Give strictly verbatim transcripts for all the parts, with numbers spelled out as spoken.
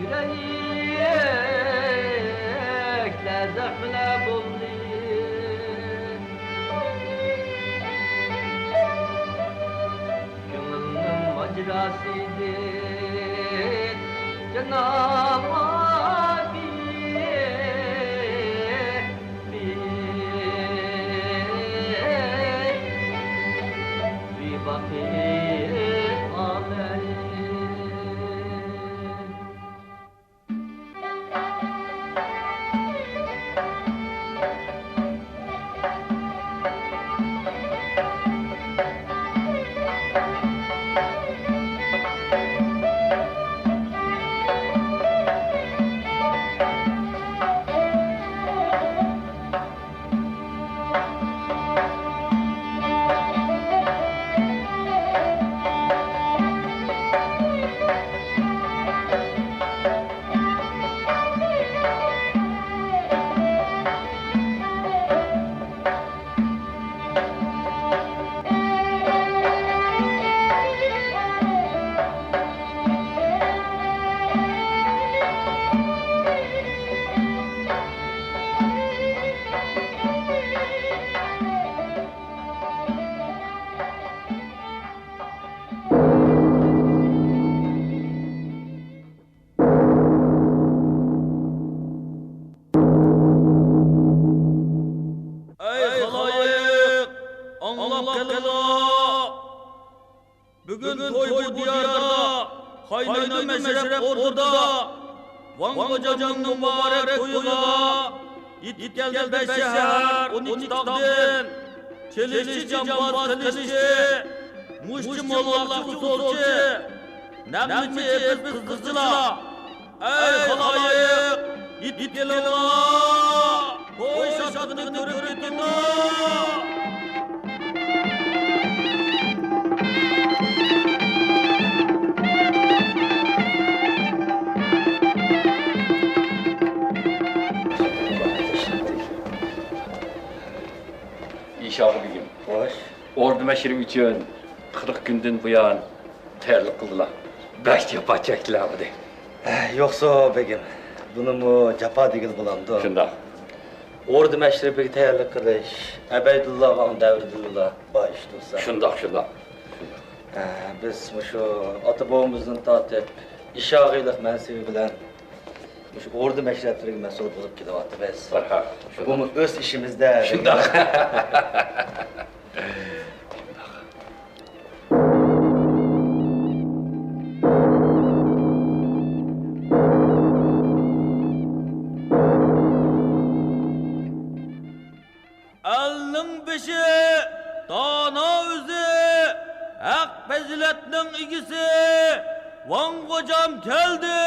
يۈرەكلەر زەخمىلەر بولدى. كۆڭۈلنىڭ ماجىراسىدىن جانابى بىر، بىر باقىي ئالەي. ئەي خالايىق، ئاڭلاپ قېلىڭلار! بۈگۈن توي بۇ دىياردا، قاينايدۇ مەشرەپ ئوردىدا. ۋاڭ غوجامنىڭ مۇبارەك تويىغا يېتىپ كەلدى بەش شەھەر، ئون ئىككى تاغدىن. چېلىشچى، جامباز، قىلىچچى، مۇشتچى، موللاقچى، ئۇسسۇلچى، نەغمىچى، ئېپىز، قىزىلچىلار. ئەي خالايىق، يېتىپ كېلىڭلار، توي شادلىقىنى كۆرۈپ كېتىڭلار. ئىشاغا بېگىم. خوش. ئوردا مەشرىپى ئۈچۈن قىرىق كۈندىن بۇيان تەييارلىق قىلدىلا. بەك جاپا چەكتىلە ئەمدى. ھە، يوقسۇ بېگىم، بۇنىمۇ جاپا دېگىلى بولامدۇ؟ شۇنداق. ئوردا مەشرىپىگە تەييارلىق قىلىش ئەبەيدۇللاغا، دەۋرىدىنلا بار ئىش تۇرسا. شۇنداق، شۇنداق. ھە، بىز مۇشۇ ئاتا-بوۋىمىزدىن تارتىپ ئىشاغىلىق مەنسىپى بىلەن مۇشۇ ئوردا مەشرەپلىرىگە مەسئۇل بولۇپ كېلىۋاتىمىز. ھە، شۇنداق. بۇمۇ ئۆز ئىشىمىزدە. شۇنداق. ئەلنىڭ بېشى، دانا ئۆزى، ھەق پەزىلەتنىڭ ئىگىسى ۋاڭ غوجام كەلدى!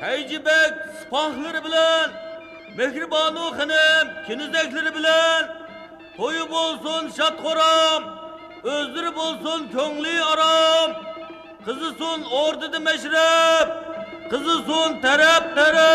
پەيجى بەگ سىپاھلىرى بىلەن، مېھرىبانۇ خېنىم كېنىزەكلىرى بىلەن، تويى بولسۇن شاد-خۇرام، ئۆزلىرى بولسۇن كۆڭلى ئارام. قىزىسۇن ئوردىدا مەشرەپ، قىزىسۇن تەرەپ-تەرەپ.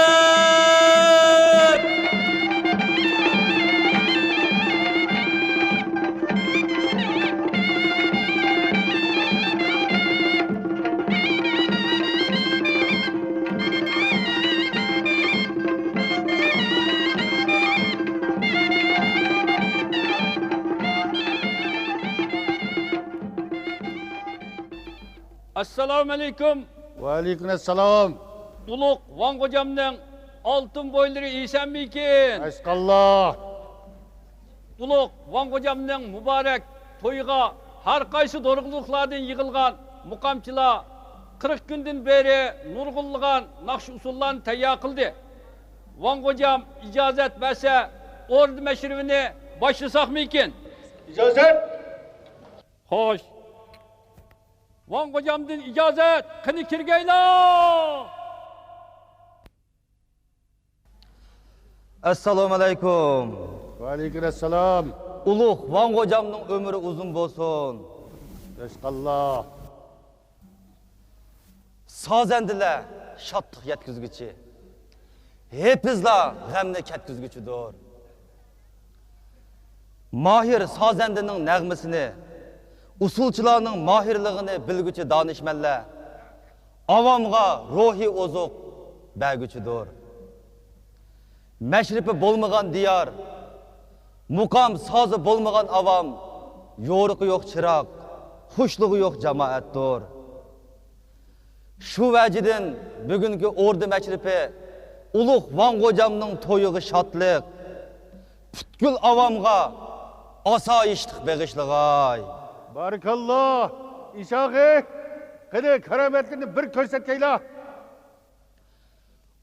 ئەسسالامۇئەلەيكۇم. ۋەئەلەيكۇم ئەسسالام. ئۇلۇغ ۋاڭ غوجامنىڭ ئالتۇن بوينلىرى ئېسەنمىكىن؟ ئەسقاللا. ئۇلۇغ ۋاڭ غوجامنىڭ مۇبارەك تويىغا ھەر قايسى دورىغۇلۇقلاردىن يىغىلغان مۇقامچىلار قىرىق كۈندىن بېرى نۇرغۇنلىغان ناخشا-ئۇسسۇللارنى تەييار قىلدى. ۋاڭ غوجام ئىجازەت بەرسە، ئوردا مەشرىپىنى باشلىساقمىكىن؟ ئىجازەت! خوش. ۋاڭ غوجامدىن ئىجازەت، قېنى كىرگەيلا! ئەسسالامۇئەلەيكۇم. ۋەئەلەيكۇم ئەسسالام. ئۇلۇغ ۋاڭ غوجامنىڭ ئۆمرى ئۇزۇن بولسۇن. ئەسقاللا. سازەندىلەر شادلىق يەتكۈزگۈچى، ھېپىزلار غەمنى كەتكۈزگۈچىدۇر. ماھىر سازەندىنىڭ نەغمىسىنى، ئۇسسۇلچىلارنىڭ ماھىرلىقىنى بىلگۈچى دانىشمەنلەر ئاۋامغا روھىي ئوزۇق بەرگۈچىدۇر. مەشرىپى بولمىغان دىيار، مۇقام سازى بولمىغان ئاۋام، يورۇقى يوق چىراغ، خۇشلۇقى يوق جامائەتتۇر. شۇ ۋەجىدىن بۈگۈنكى ئوردا مەشرىپى ئۇلۇغ ۋاڭ غوجامنىڭ تويىغا شادلىق، پۈتكۈل ئاۋامغا ئاسايىشلىق بېغىشلىغاي. بارىكاللا، ئىشاغى، قېنى، كارامەتلىرىنى بىر كۆرسەتكەيلا.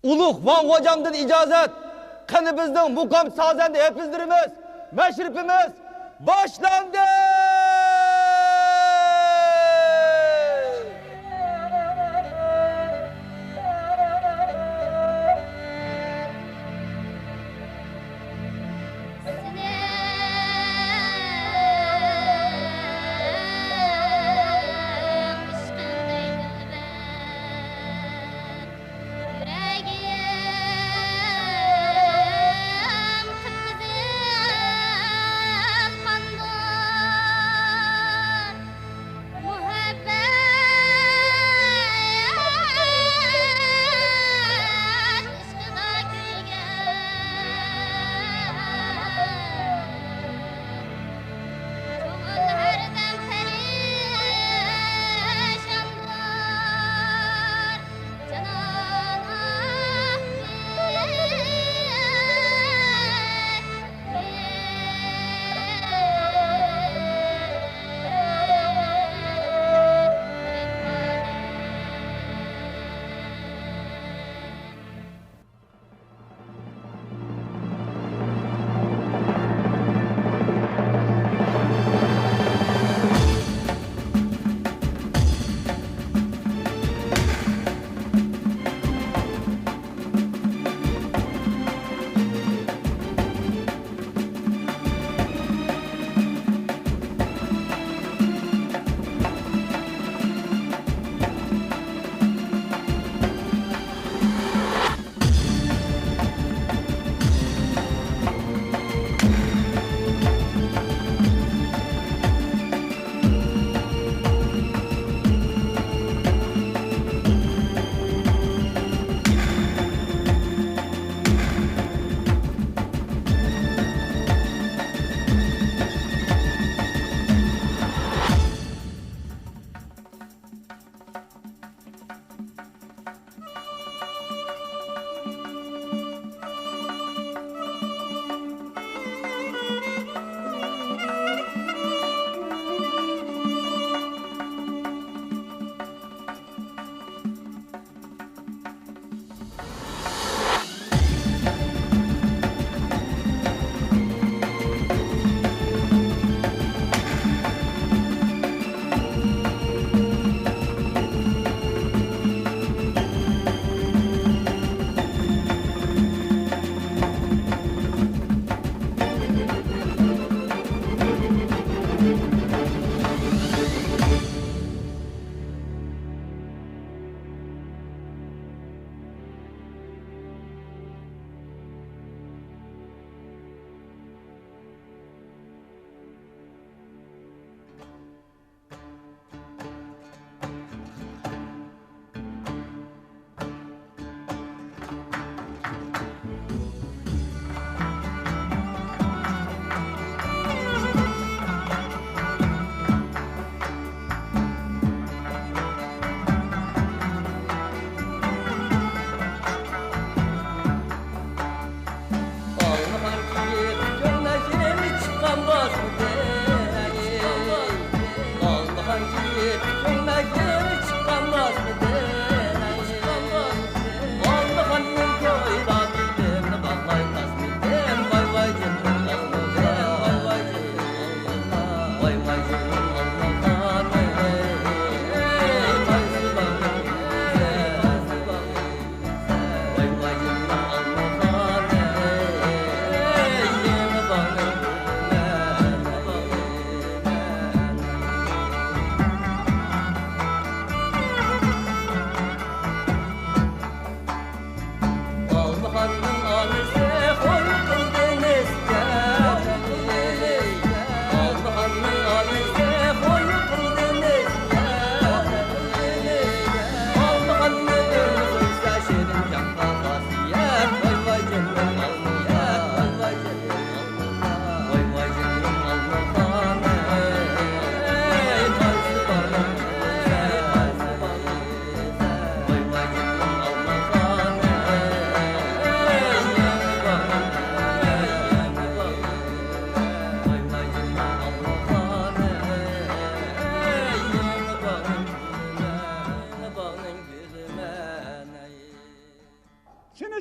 ئۇلۇغ ۋاڭ غوجامدىن ئىجازەت. قېنى، بىزنىڭ مۇقام سازەندە ھېپىزلىرىمىز، مەشرىپىمىز باشلاندى!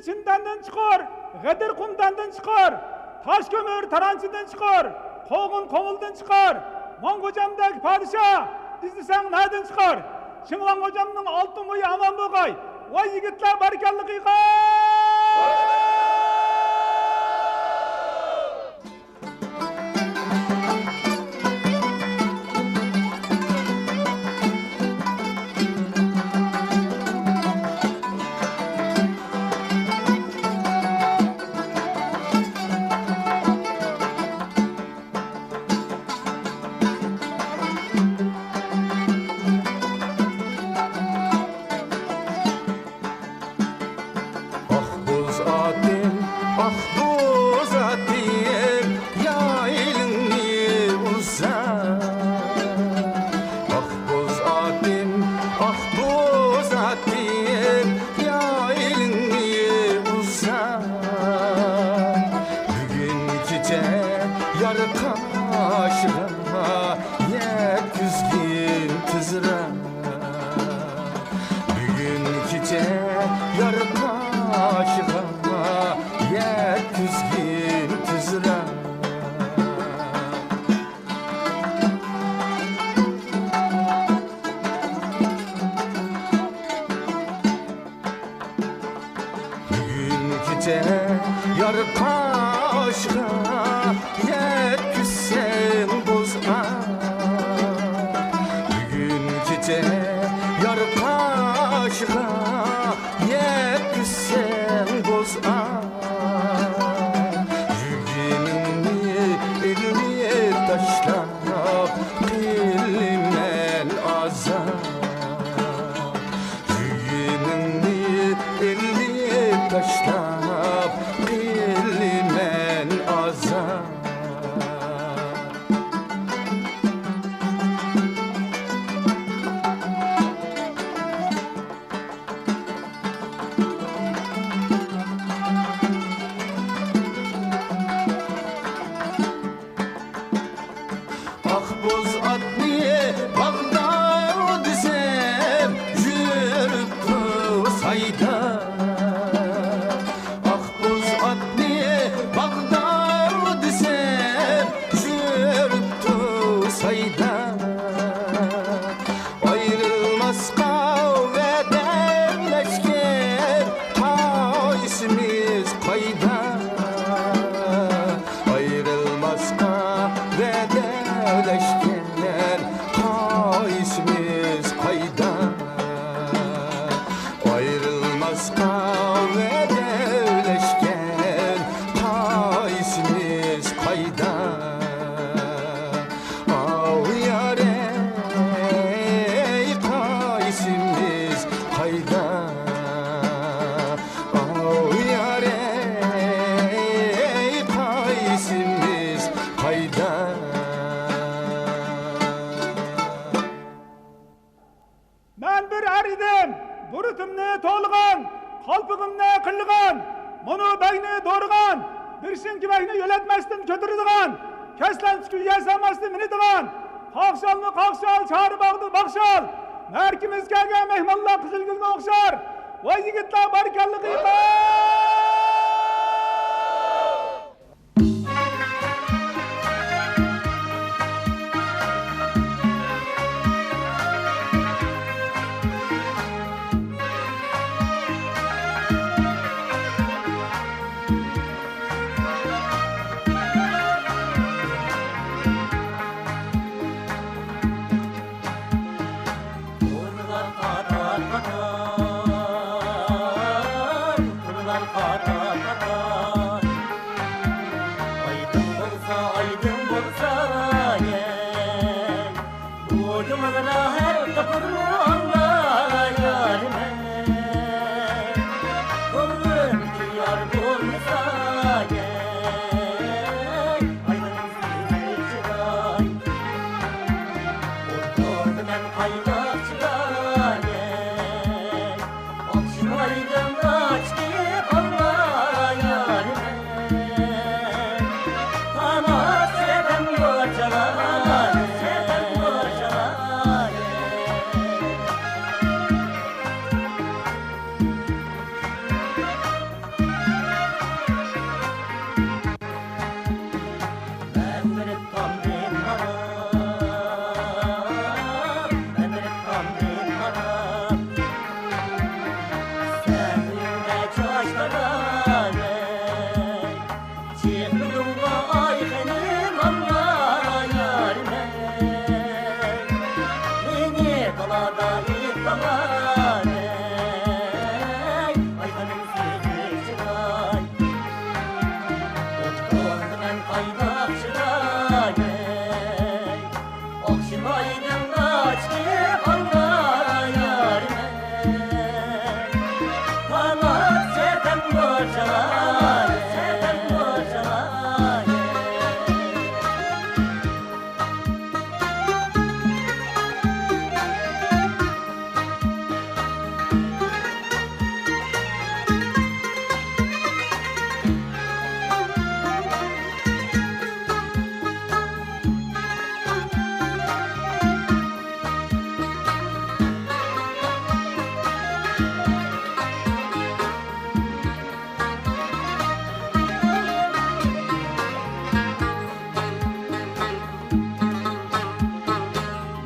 شىنتەندىن چىقار، غەدىر قۇمتەندىن چىقار، تاشكۆمۈر تارانچىدىن چىقار، قوغۇن قومۇلدىن چىقار، ماڭغۇجامدەك پادىشاھ ئىزدىسەڭ نەدىن چىقار؟ شىڭلىڭغۇجامنىڭ ئالتۇن بويى ئامان بولغاي. ۋاي يىگىتلەر، بارىكاللا قىلغاي! ئاق بوز ئاتىم، ئاق بوز ئاتىم، يايلىڭنى ئۇزار. ئاق بوز ئاتىم، ئاق بوز ئاتىم، يايلىڭنى ئۇزار. بۈگۈن كېچە يار قاشىغا يەتكۈزگىن تېزرەك. بۈگۈن كېچە يار قاشىغا يەتكۈزگىن تېزرەك. بۈگۈن كېچە يار قاشىغا يەتكۈزسەڭ بوزا. بۈگۈن كېچە يار قاشىغا يەتكۈزسەڭ بوزا. يۈگىنىڭنى ئېلىپ تاشلاپ قىلىمەن ئازاب. يۈگىنىڭنى ئېلىپ تاشلاپ قىلىمەن ئازاب. ئاق بوز ئاتنى باغدار دېسەم، يۈرۈپتۇ سايدا. ئاق بوز ئاتنى باغدار دېسەم، يۈرۈپتۇ سايدا. ئايرىلماسقا ۋەدەلەشكەن قايسىمىز قايدا؟ ئايرىلماسقا ۋەدەلەشكەن قايسىمىز قايدا؟ ئايرىلماسقا ۋەدەلەشكەن قايسىمىز قايدا؟ ئاۋۇ يار ئەي، قايسىمىز قايدا؟ ئاۋۇ يار ئەي، قايسىمىز قايدا؟ مەن بىر ئەر ئىدىم، بۇرۇتۇمنى توۋلىغان، قالپىقىمنى قىللىغان، مۇنۇ بەگنى دورىغان، بىر شىنكى بەگنى يۆلەتمەستىن كۆتۈرىدىغان، كەسلەنچۈكى يەسەمەستىن مىنىدىغان، قاقشالمۇ قاقشال، چارباغدا باقشال، مەرىكىمىزگە كەلگەن مېھمانلار قىزىلگۈلگە ئوخشار. ۋاي يىگىتلەر، بارىكاللا قىلىڭلار! تۇرۇڭلار قاتار-قاتار، تۇرۇڭلار قاتار-قاتار. ئايدىڭ بولسا، ئايدىڭ بولسا، يەي. بۇ كۆڭۈلدە ھەر قېتىم ئاڭلايارمەن. كۆڭلۈمدىكى يار بولمىسا، يەي. ئايدىڭ سىزىپ چىراي. ئولتۇردۇم مەن قايناق چىرايىم. ئاخشىمايدىم ئاچىقىپ ئاللا.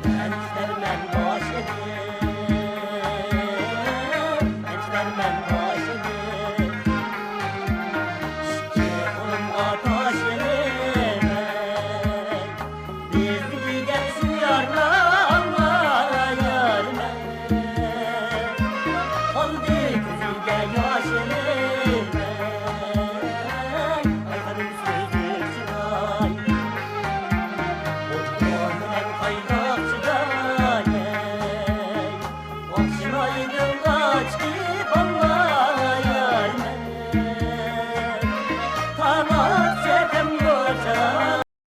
مەن كۈتەرمەن باشىنى، مەن كۈتەرمەن باشىنى. ئىككى قولۇمغا تاش ئېلىمەن، بىزدىكى گەپ شۇ يارلارغا يارىمەن. قالدى كۆزۈڭگە ياش ئېلىمەن، ئاي خانىم سۆزلۈك چىراي. ئوتلارنى مەن قايناق چىدايەي، ۋاھشى